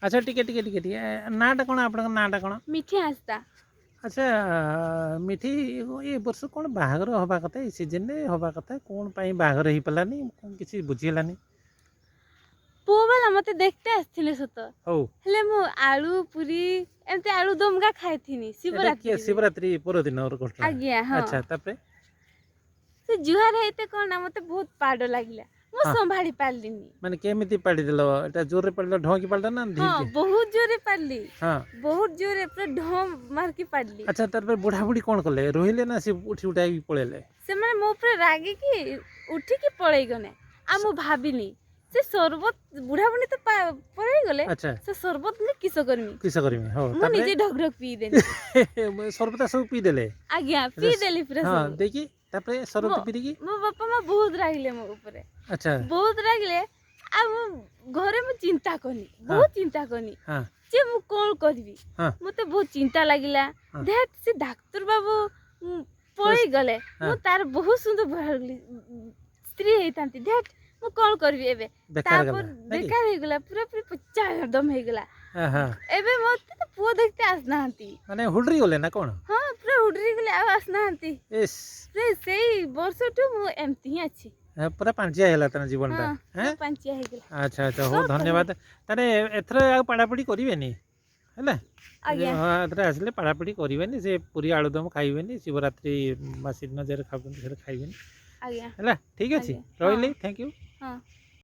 ଆଚ୍ଛା, ଟିକେ ଟିକେ ଟିକେ ଟିକେ, ନାଁଟା କ'ଣ? ଆପଣଙ୍କ ନାଁଟା କ'ଣ? ମିଠି ହାଁସଦା। ଆଚ୍ଛା ମିଠି, ଏ ବର୍ଷ କ'ଣ ବାହାଘର ହେବା କଥା, ଏଇ ସିଜନରେ ହେବା କଥା, କ'ଣ ପାଇଁ ବାହାଘର ହେଇପାରିଲାନି? କ'ଣ କିଛି ବୁଝି ହେଲାନି। ପୁଅ ବାଲା ମତେ ଦେଖତେ ଆସିଥିଲେ ସତ। ହଉ। ହେଲେ ମୁଁ ଆଳୁ ପୁରୀ, ଏମିତି ଆଳୁ ଦମକା ଖାଇଥିନି ଏଇଟା କିଏ? ଶିବରାତ୍ରି। ଶିବରାତ୍ରି ପରଦିନର ଘଟଣା? ଆଜ୍ଞା, ହଁ। ଆଚ୍ଛା, ତାପରେ? ସେ ଜୁହାର ହେଇତେ କ'ଣ ନା ମତେ ବହୁତ ପାଡ଼ ଲାଗିଲା, ମୁଁ ସମ୍ଭାଳି ପାରିଲିନି। ମାନେ କେମିତି ପାଡ଼ିଦେଲ? ଏଟା ଜୋରରେ ପାଡ଼ିଲ, ଢଙ୍କି ପାଡ଼ିଲ ନା ହଁ। ଧୀରେ? ବହୁତ ଜୋରେ ପାରିଲି। ବହୁତ ଜୋରେ ପୁରା ଢ ମାରିକି ପାରିଲି। ଆଚ୍ଛା, ତାପରେ ବୁଢ଼ା ବୁଢ଼ୀ କ'ଣ କଲେ? ରହିଲେ ନା ସେ ଉଠି ଉଠାଇକି ପଳେଇଲେ? ସେମାନେ ମୋ ଉପରେ ରାଗିକି ଉଠିକି ପଳେଇ ଗଲେ। ଆଉ ମୁଁ ଭାବିନି ସେ ସରବତ, ବୁଢା ବୁଢୀ ତ ପଳେଇ ଗଲେ। ସେ ସରବତ ମୁଁ କିସ କରିମି? କିସ କରିମି? ହଉ। ମୁଁ ତାପରେ? ନିଜେ ଢକ ଢକ ପିଇଦେଲି। ସରବତ ସବୁ ପିଇଦେଲେ? ଆଜ୍ଞା, ପିଇଦେଲି ପୁରା ସବୁ। ଦେଇକି ତାପରେ ସରବତ ପିଇକି? ମୋ ବାପା ମା ବହୁତ ରାଗିଲେ ମୋ ଉପରେ। ବହୁତ ରାଗିଲେ। ଆଉ ମୁଁ ଘରେ ମୁଁ ଚିନ୍ତା କଲି, ବହୁତ ଚିନ୍ତା କଲି ଯେ ମୁଁ କ'ଣ କରିବି। ମତେ ବହୁତ ଚିନ୍ତା ଲାଗିଲା। ଦେହ ସେ ଡାକ୍ତର ବାବୁ ପଳେଇ ଗଲେ, ମୁଁ ତାର ବହୁତ ସୁନ୍ଦର ସ୍ତ୍ରୀ ହେଇଥାନ୍ତି। ଦେହ ମୁଁ କ'ଣ କରିବି ଏବେ? ବେକାର ତାପରେ ଗଲା ନାଇଁ କି? ବେକାର ହେଇଗଲା, ପୁରାପୁରି ପଚା ଦମ ହେଇଗଲା। ହଁ ଏବେ ମତେ ତ ପୁଅ ଦେଖିତେ ଆସୁନାହାନ୍ତି। ମାନେ ହୁଡ୍ରି ଗଲେ ନା କ'ଣ? ହଁ, ପୁରା ଉଡ୍ରି ଗଲେ, ଆଉ ଆସୁନାହାନ୍ତି। ଇସ୍। ପୁରା ସେଇ ବର୍ଷଠୁ ମୁଁ ଏମିତି ହିଁ ଅଛି। ପୁରା ପାଞ୍ଚିଆ ହେଲା ତାର ଜୀବନଟା। ହଁ। ହେଁ? ପୁରା ପାଞ୍ଚିଆ ହେଇଗଲା। ଆଚ୍ଛା, ହଉ। କଣ ଧନ୍ୟବାଦ। ତାହେଲେ ଏଥର ଆଉ ପାଡ଼ାପଡ଼ି କରିବେନି, ହେଲା? ଆଜ୍ଞା। ହଁ, ଏଥର ଆସିଲେ ପାଡ଼ାପଡ଼ି କରିବେନି, ସେ ପୁରୀ ଆଳୁଦମ ଖାଇବେନି, ଶିବରାତ୍ରି ବାସି ଦିନ જ્યારે ଖାଉଛନ୍ତି ସେଟା ଖାଇବେନି। ଆଜ୍ଞା। ହେଲା, ଠିକ୍ ଅଛି। ଆଜ୍ଞା, ରହିଲି। ହଁ। Thank you. ହଁ।